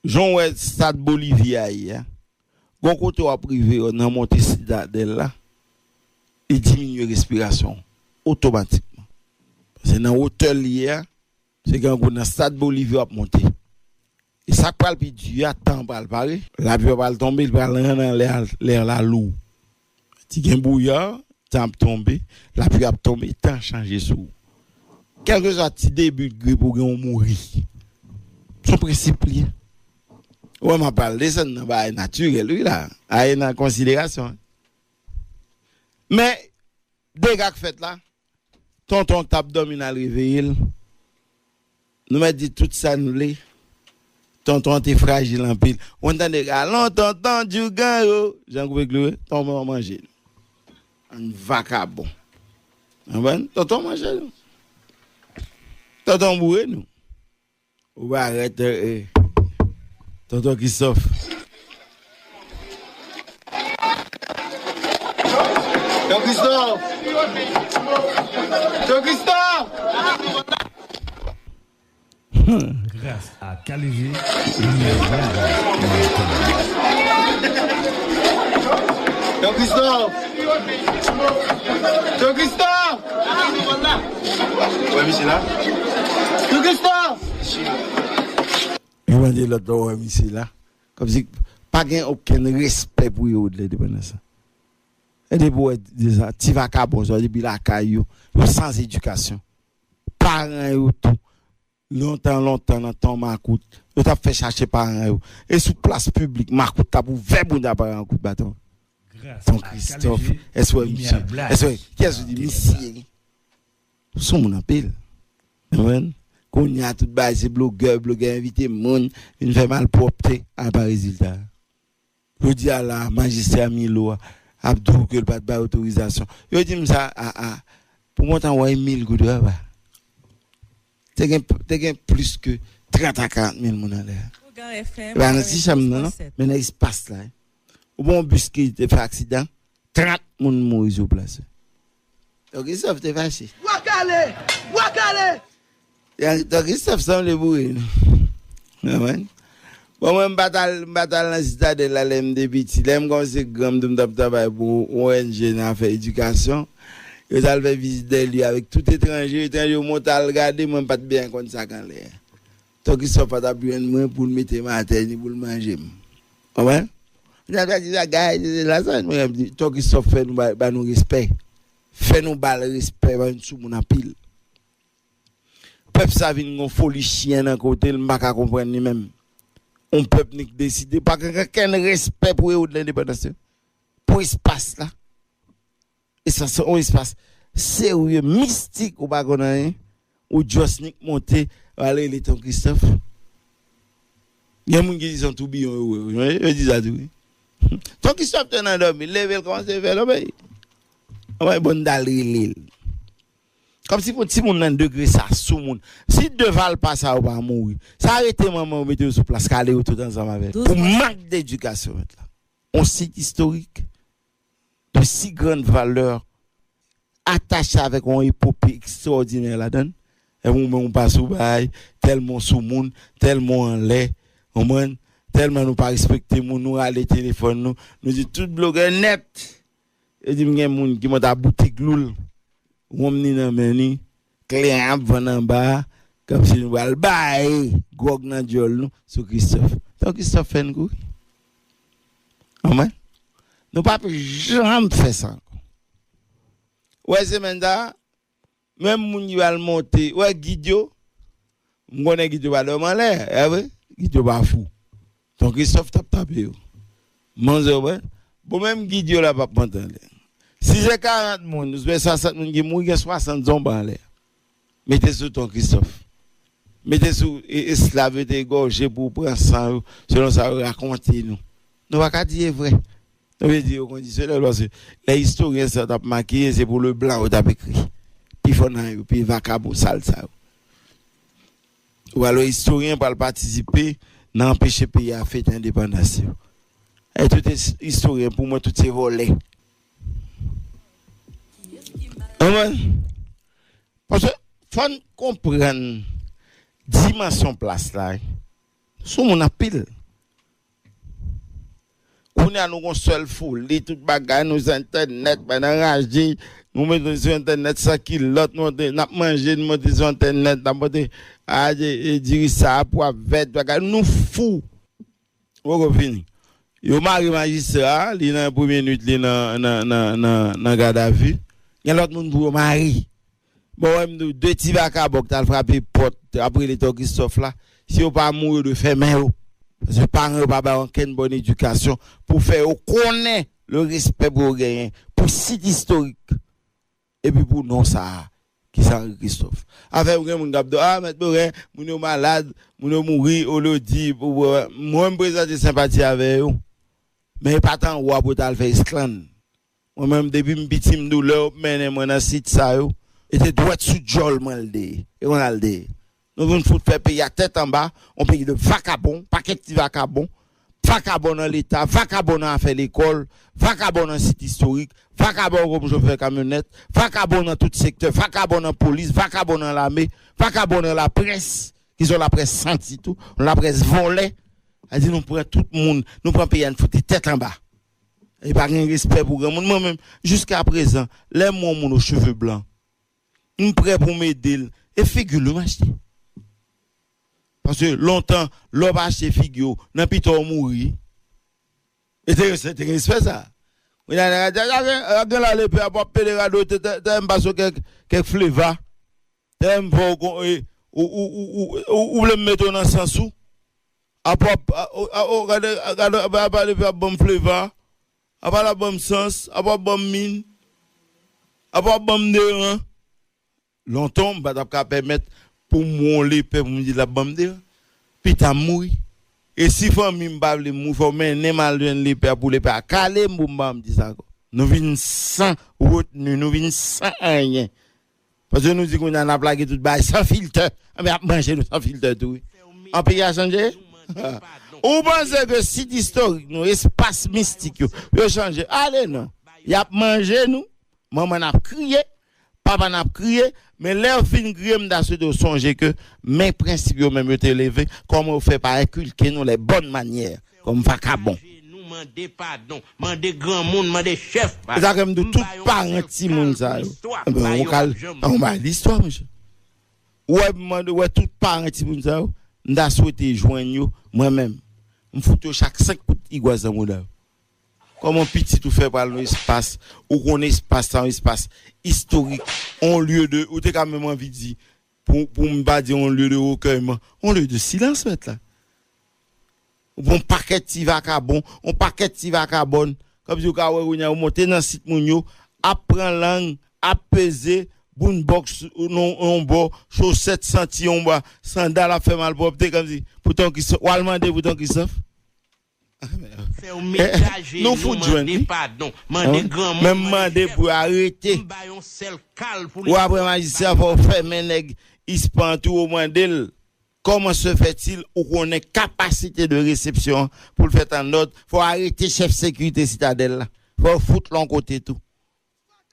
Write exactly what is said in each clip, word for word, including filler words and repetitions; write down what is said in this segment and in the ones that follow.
Jan w wè stad Bolivie a ye a, gon kote w ap rive yo nan monte Sitadèl la, li diminye respirasyon w otomatikman. Paske nan wotè l ye a, se grangou nan stad Bolivie w ap monte. E sa k pral pi di a, tan an pral pare. Lapli a pral tonbe, li pral rann anlè, lè la lou. Ti gen bouya, tan ap tonbe, lapli ap tonbe, tan chanje sou ou. Kèlkeswa ti debi grip ou gen, ou mouri. Se yon prensip li ye. Ou wè, m ap pral desann nan bagay natirèl, wi, la. Aye nan konsiderasyon. Men, dega k fèt la, tonton k t ap dòmi n al reveye l. Nou mèt di tout sa n vle. Tonton an te frajil anpil. Ou konn tande, "Alon, tonton, djougan yo." Jan koupe klou, tonton an manje nou. Ann vakabon. Konprann? Tonton manje nou. Tonton boure nou. Ou pa rete, eh. Tonton Christophe. Tonton Christophe! Tonton Christophe! Gras a K L G, limyè blag. Tonton Christophe! Tonton Christophe! Wè misye la? Tonton Christophe! Yo mande lòt lè w wè misye la. Kòmsi pa gen okenn respè pou yo de lendepandans lan. E depi w wè de sa, ti vakabon sa, depi lakay yo, yo san edikasyon. Paran yo tou, lontan, lontan, nan tan makout, yo t ap fè chache paran yo. E sou plas piblik, makout t ap ouvè bounda paran yo kout baton. Ton Christophe, èske w wè misye? Èske w wè, kiyès ou di misye? Sou moun anpil. Konprann? Kounye a, tout bagay se blogè, blogè envite moun, vin fè malpwòpte, apa rezilta a? Jodi a la, majistra Milo a ap di w ke l pa t bay otorizasyon. Yo di m sa, a, a, pou montan w wè mil goud, apa. Te gen, te gen plis ke trant a karant mil moun anlè a. E pa nan ti chanm nan, non, men nan espas la. Ou bon bis ki te fè aksidan, trant moun mouri sou plas. Tonton Christophe te fache. Bwa kale! Bwa kale! Tonton Christophe sanble boure nou. Konprann? Bon, mwen, m pa t al, m pa t al nan Sitadèl la lè m te piti. Lè m kòmanse gran, m di m t ap travay pou yon O N G nan afè edikasyon. Yo t al fè vizit dè lye avèk tout etranje. Etranje yo monte al gade, mwen m pa t byen konn sa k anlè a. Tonton Christophe pa t ap jwenn mwen pou l mete m atè ni pou l manje m. Konprann? N ap di bagay, se la sa, mwen ap di, Tonton Christophe fè nou ba, ba nou respè. Fè nou ba l respè, ba nou sou moun anpil. Pèp sa vin gon foli chyen nan kote l, m pa ka konprann li menm. On pèp ni k deside, pa gen okenn respè pou ewo de lendepandans yo. Pou espas la. Espas, on espas serye, mistik, ou pa konn anyen. Ou just ni k monte, w al rele Tonton Christophe. Gen moun ki di se yon toubiyon yo wè, wi. Yo di sa tou, wi. Tonton Christophe te nan dòmi, l leve, l kòmanse fè lòbèy. Anmwey, bon, n t al rele l. Kòmsi pou timoun nan degre sa, sou moun. Si deval pa sa, yo pa mouri. Sa rete manman yo mete yo sou plas, kale yo tout ansanm avè l. Pou mank dedikasyon, mèt la. On sit istorik de si grann valè atache avèk yon epope ekstwòdinè ladan l. E ou menm ou pa sou bagay, tèlman w sou moun, tèlman w anlè, konprann? Tèlman nou pa respekte moun, nou rale telefòn nou, nou di tout blogè nèt. Yo di m gen moun ki monte a boutik loul, wonm ni nan men ni, kleren ap vann anba a, kòmsi nou pral bay gwòg nan dyòl nou sou Christophe. Tonton Christophe fè n kouri. Konprann? Nou p ap janm fè sa ankò. Ou wè semèn sa a, menm moun ki pral monte, ou wè gid yo, m konnen gid yo pa dòmi anlè, e vre? Gid yo pa fou. Tonton Christophe t ap tape yo. Manzè, ou wè? Bon, menm gid yo la p ap monte anlè. Si se karant moun, oubyen swasant moun ki mouri, gen swasant zonba anlè. Mete sou Tonton Christophe. Mete sou e, esklav yo te egòje pou pran san yo, selon sa yo rakonte nou. Nou pa ka di e vre. Nou vle di yo kondisyonèl, paske lè istoryen sa t ap make, se pou Leblanc yo t ap ekri. Pi fò nan yo, pi vakabon sal sa yo. Ou alò istoryen pral patisipe nan anpeche peyi a fete endepandans yo. E tout is-, istoryen, pou mwen, tout se vòlè. Konprann? Paske fò n konprann dimansyon plas la, wi. Sou moun anpil. Kounye a nou gon sèl foli, tout bagay nou sou entènèt, bann anraje, nou mete sou entènèt san kilòt, nou monte, n ap manje, nou monte sou entènèt, n ap monte, a, e, e, diri sa, pwa vèt, bagay, nou fou. Poko fini. Yo mare majistra, li nan premye nwit li nan, nan, nan, nan, nan gadavi. Gen lòt moun pou yo mare. Bon, wè m di w, de ti vakabon ki t al frape pòt, ap rele Ton Kristòf la, si yo pa mouri, yo dwe fèmen yo. Paske paran yo pa ba yo ankenn bòn edikasyon pou fè yo konnen le respè pou yo genyen pou sit istorik. Epi pou non sa a, ki se Henri Christophe. Afè yo gen moun k ap di, a, Mèt Moren, moun yo malad, moun yo mouri, olye w di, pou, pou, mwen m prezante senpati avè yo. Men e pa t anwo a pou yo t al fè esklann. Mwen menm, depi m piti, m di w, lè yo mennen mwen nan sit sa yo, e te dwèt sou djòl mwen l te ye. E konn al te ye. Nou vin fout fè peyi a tèt anba, yon peyi de vakabon, pakèt ti vakabon, vakabon nan Leta, vakabon nan afè lekòl, vakabon nan sit istorik, vakabon kòm chofè kamyonèt, vakabon nan tout sektè, vakabon nan polis, vakabon nan lame, vakabon nan laprès, ki se yon laprès santi tou, yon laprès vòlè. Sa di nou pran tout moun, nou pran peyi a, n fout li tèt anba. E pa gen respè pou granmoun. Mwen menm, jiska prezan, lè m wè yon moun o cheve blan, m prè pou m ede l. E figi l wi m achte. Paske lontan, lè w pa achte figi w, nan pita w mouri. E te, se te gen respè sa. Kounye a, nèg la di, a gen, a gen la lepè ap ap pede rado, te, te, te m pase kèk, kèk fleva. Te m fè w kon, e, ou, ou, ou, ou, ou, ou vle m mete w nan sans ou. Apa, a, o, a, o, gade, gade, apa, apa, depi ap ban m fleva, apa l ap ban m sans, apa ap ban m min, apa ap ban m deran. Lontan, m pa t ap ka pèmèt pou m won lepè pou m di l ap ban m deran. Pita m mouri. E si fanmi m pa vle m mouri, fò w mennen m al jwenn lepè pou lepè a kale m pou m pa janm di sa ankò. Nou vin san retni, nou vin san anyen. Paske nou di kounye a n ap lage tout bagay san filtè. Anben, y ap manje nou san filtè tou, wi. An peyi a chanje? Ou panse ke sit istorik nou, espas mistik yo, yo chanje? Ale non. Y ap manje nou. Manman n ap kriye, papa n ap kriye, men lè yo fin kriye, m ta swete yo sonje ke men prensip yo menm yo te leve, kòman yo fè pa enkilke nou les bonnes manières kòm vakabon. Mande padon, mande granmoun, mande chèf. E sa ke m di w, tout paran timoun sa yo. Enben, yon kal, yon bay listwa, monchè. Ou wè, m mande, ou wè tout paran timoun sa yo, m ta swete jwenn yo, mwen menm. M fout yo chak senk kout igwaz nan mouda yo. Kòman pitit ou fè pral nan espas, ou konn espas sa, yon espas istorik, on lye de, ou te ka menm anvi di, pou, pou m pa di on lye de rekèyman, on lye de silans, mèt la. Ou pran pakèt ti vakabon, on pakèt ti vakabòn. Kòmsi ou ka wè kounye a, ou monte nan sit moun yo, ap pran lang, ap peze, bounbòks yon, yon bò, chosèt santi yon bò, sandal ap fè malpwòpte, kòmsi pou Ton Kristòf, w al mande pou Ton Kristòf. Nou fout jwenn, wi. Menm mande pou yo arete. Ou apre majistra, fò w fèmen nèg ispan tou, ou mande l. Comment se fait-il ou konnen kapasite de resepsyon an pou l fèt an òd? Fò w arete chèf sekirite Sitadèl la. Fò w fout l yon kote tou.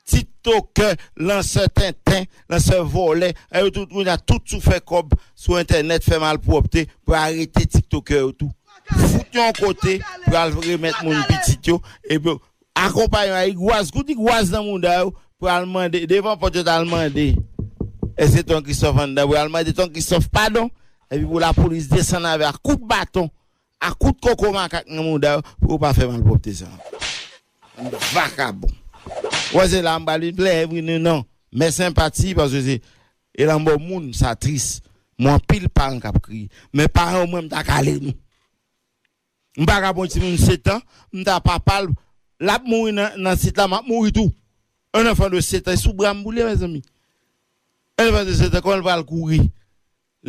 Tiktokè, lansè tenten, lansè vòlè, a yo tout, kounye a tout sou fè kòb sou entènèt, fè malpwòpte, pou arete tiktokè yo tou. Fout yo yon kote pou al remèt moun pitit yo, epi akonpaye yo a igwaz, kout igwaz nan mouda yo, pou al mande, devan pòt yo t al mande. Èske Ton Kristòf anndan, pou al mande Ton Kristòf padon, epi pou lapolis desann avè a kout baton, a kout koko makak nan mouda yo, pou yo pa fè malpwòpte sa ankò. Bann vakabon. Wè se la m pral vin plede vini non. Men senpati, paske se, e lanmò moun, sa tris. Mwen anpil paran k ap kriye. Men paran yo, mwen, m ta kale nou. M pa ka pran timoun sèt an, m ta papa l, l ap mouri nan, nan sit la, m ap mouri tou. Un enfant de sept ans, e sou bra m pou l ye, mezanmi. Un enfant de sept ans, kòman l pral kouri?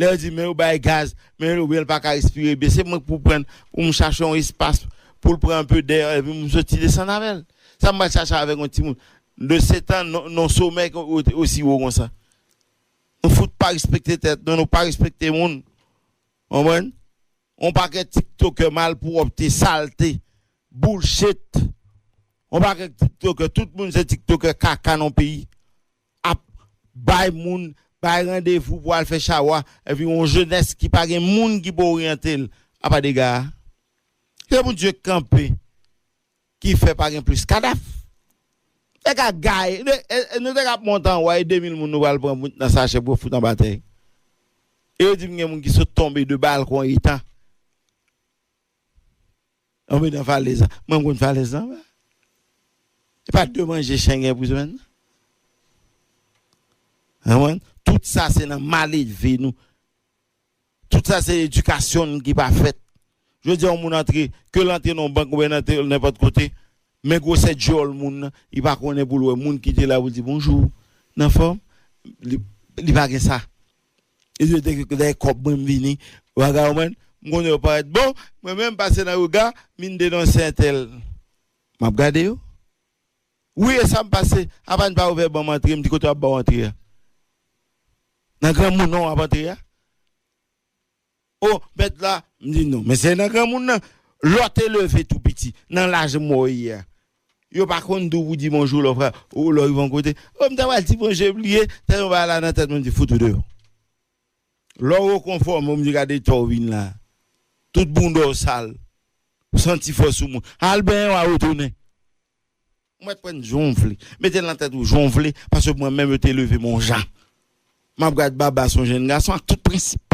Lè yo di, men yo bay gaz, men yo, oubyen l pa ka respire byen. Se mwen k pou pran, pou m chache yon espas, pou l pran enpe dè, epi m soti desann avè l. Sa m pral chache avèk yon timoun de sept ans, non, non somèy o-, osi wo konsa. Nou fout pa respekte tèt nou, nou pa respekte moun. Konprann? On pakèt tiktokè malpwòpte, salte, bullshit. On pakèt tiktokè, tout moun se tiktokè kaka nan peyi. Ap bay moun, bay randevou pou al fè chawa, epi on jenès ki pa gen moun ki pou oryante l. Apa dega a? Se Bondye k kanpe ki fè pa gen plis kadav. Nèg a gaye, nou te ka ap monte anwo e de mil moun nou pral pran nan sachè pou fout anba tè. E yo di m gen moun ki sot tonbe de balkon eta. Tonbe nan falèz la. Mwen m konn falèz la. E pa de manje chen gen pou semèn nan. Konprann? Tout sa se nan malelve nou. Tout sa se edikasyon n ki pa fèt. Jodi a yon moun antre, ke l antre nan yon bank oubyen l antre nenpòt kote, men gwosè djòl moun nan, li pa konnen pou l wè moun ki te la pou l di bonjou, nan fòm, li, li pa gen sa. Li di te dèyè kòb mwen m vini, waga ou mwen, m konnen yo parèt bon, mwen menm m pase nan rega, m vin denonse entèl. M ap gade yo. Wi, e sa m pase. Apa n pa ouvè ban m antre, m di kote w ap ba w antre a? Nan granmoun non w ap antre a? O, mèt la, m di non. Men se nan granmoun nan. Lè w te leve tou piti, nan laj mwen w ye a. Yo pa konn di w pou di bonjou lè w fra-, ou lè w rive yon kote. O, m ta pral di bonjou e bliye, tèlman bagay la nan tèt mwen, m di fout ou deyò. Lè w rekonfòme w, m di gade eta w vin la. Tout bounda w sal. Ou santi fò sou moun. Al benyen w a retounen. Ou mèt pran jan w vle. Mete l nan tèt ou jan w vle, paske mwen menm yo te leve m yon jan. M ap gad Babas, yon jenn gason ak tout prensip.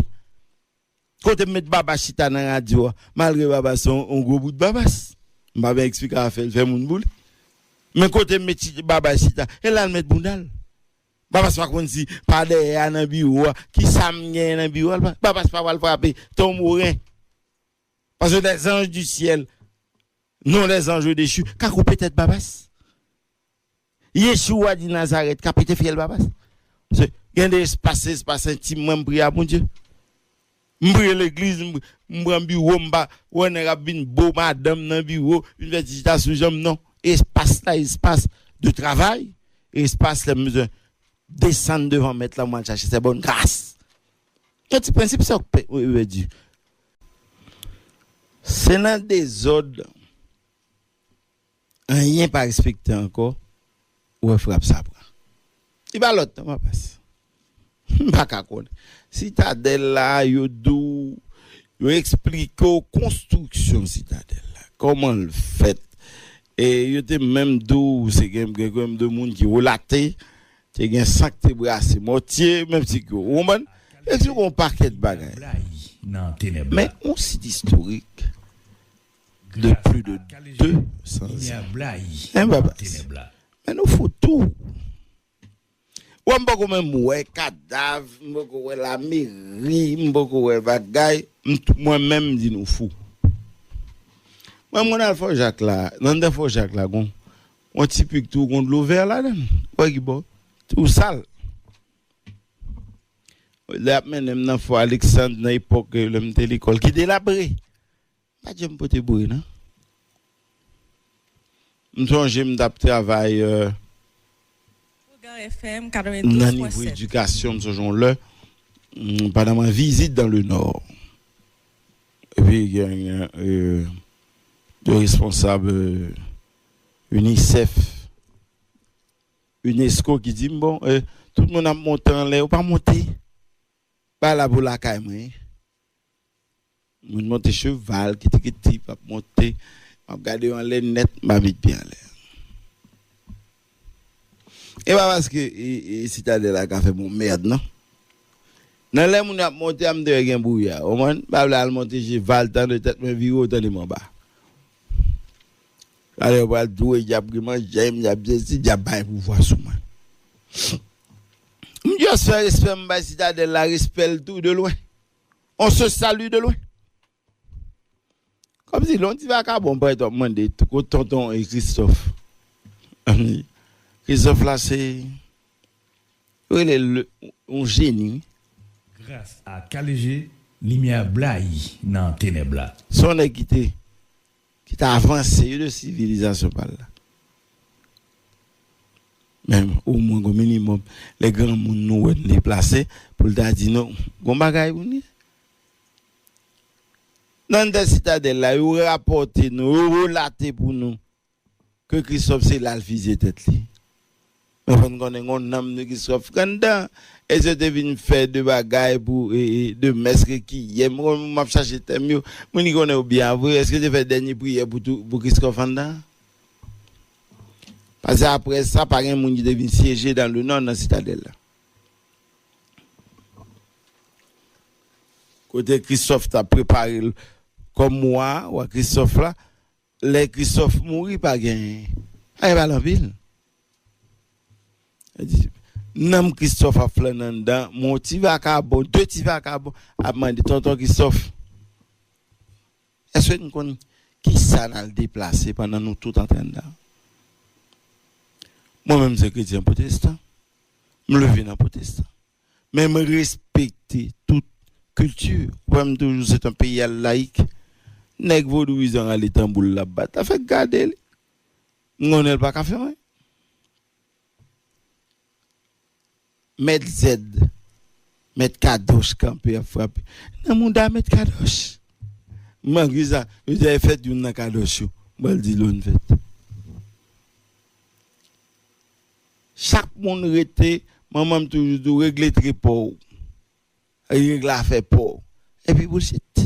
Kote m met Babas chita nan radyo a, malgre Babas se yon, yon gwo bout Babas. M pa byen eksplike afè l fè moun pou li. Men kote m met chi-, Babas chita, e la l met bounda l. Babas pa konn si pa dèyè a nan biwo a, ki sa m genyen nan biwo a, Babas pa pral frape, tonmoren. Paske les anges du ciel, non les anges déchus, ka koupe tèt Babas. Yeshua di Nazarèt ka pete fyèl Babas. Se, gen de espas, se espas entim mwen, m priye a Bondye. M priye legliz, m, m pran biwo, m pa wè nèg ap vin bo madanm nan biwo, vin fè ti chita sou janm, non. Espas la, espas de travay, espas lè m bezwen desann devan mèt la, m al chache sè bòn gras. Yon ti prensip sa k pèdi. Se nan dezòd, anyen pa respekte ankò, ou wè frap sa pran. Li pa lòt non, Babas. M pa ka konnen. Sitadèl la, yo di w, yo eksplike w konstriksyon sitadèl la, kòman l fèt. E yo te menm di w, se gen, gen, gen de moun ki relate, te gen san k te brase mòtye, menm si ke, ou konprann? Eksplike w yon pakèt bagay. Men yon sit istorik de plis de de san zan. Hein, Babas? Men nou fou tou. Wè, m poko menm wè kadav, m poko wè lameri, m poko wè bagay, m t-, mwen menm m di nou fou. Mwen, mwen al Fò Jak la, nan anndan Fò Jak la, gon, yon ti pik tou, gon dlo vè ladan l. Wè ki bò? Tou sal. Lè y ap mennen m nan Fò Aleksand, nan epòk, eh, lè m te lekòl, ki delabre. Pa janm pote boure, non. M sonje m t ap travay, euh, nan nivo edikasyon, m sonje yon lè, mm, pandan mwen vizit dans le Nord. Epi gen, gen, euh, de responsab, euh, UNICEF, UNESCO ki di m, bon, euh, tout moun ap monte anlè, ou pa monte. Pa la pou lakay mwen. Moun monte cheval, kiti kiti, m ap monte. M ap gade yo anlè nèt, m pa met pye anlè. E pa paske e, e, sitadèl la ka fè m yon mèd, non. Nan lè moun ap monte a, m te wè gen bwouya. Ou konprann? M pa vle al monte cheval, tande tèt mwen vire, ou tande m anba. Alè, yo pral dwe dyab ki manje m, dyab sesi, dyab bay pouvwa sou mwen. M just fè respè m bay sitadèl la, respè l tou de lwen. On se salue de loin. Kòmsi lè yon ti vakabon parèt w ap mande, kote tonton e Christophe? Christophe la se, yo rele l yon jeni. Gras a K L G, limyè blayi nan tenèb la. Se yon nèg ki te, ki te avanse, wi, de sivilizasyon pa l la. Men omwen, gon minimòm, lè granmoun nou wè n deplase, pou l ta di nou, gon bagay pou n ye. Nan anndan sitadèl la, yo rapòte nou, yo relate pou nou ke Christophe se la l fizye tèt li. Mwen fè n konnen yon nanm de Christophe k anndan. Èske te vin fè de bagay pou e, e, de mès rekiyèm? Mwen, m ap chache tèm yo. Moun ki konnen yo byen vre, èske te fè dènye priyè pou, tou, pou Christophe anndan? Paske apre sa, pa gen moun ki te vin syeje dans le nord nan sitadèl la. Kote Christophe t ap prepare l kòm wa, wa Christophe la, lè Christophe mouri, pa gen, pa gen pale anpil. Li di, nanm Christophe ap flane anndan, men yon ti vakabon, de ti vakabon ap mande, tonton Christophe, èske n konn ki sa n al deplase pandan nou tout antre anndan? Mwen menm, se kretyen pwotestan. M leve nan pwotestan. Men m respekte tout kilti. Ou wè, m toujou, se yon peyi a layik. Nèg vodouyizan rale tanbou l ap bat la, fèk gade li. M konnen l pa ka fè anyen. Mèt Zèd, Mèt Kadoch kanpe ap frape. Nan mouda Mèt Kadoch. Malgre sa, yo di, fèt youn nan Kadoch yo. M pral di lè n fèt. Chak moun rete, manman m toujou di w, regle trepò w. Regle afè pa w. Epi bullshit.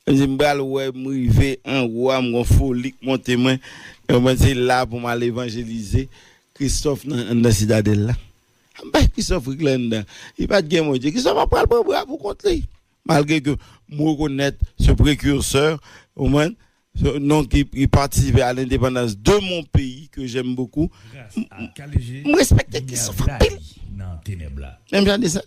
M di, m pral wè, m rive anwo a, m gon foli k monte mwen. Mwen se la pou m al evanjelize Christophe nan, nan sitadèl la. M bay Christophe rik la anndan. Li pa t gen Bondye. Christophe ap pral pran bra pou kont li. Malgre ke m rekonèt se prekirsè, ou konprann, non, ki, ki patisipe a lendepandans de mon peyi ke j'aime beaucoup. M respekte Christophe anpil. Menm jan de sa.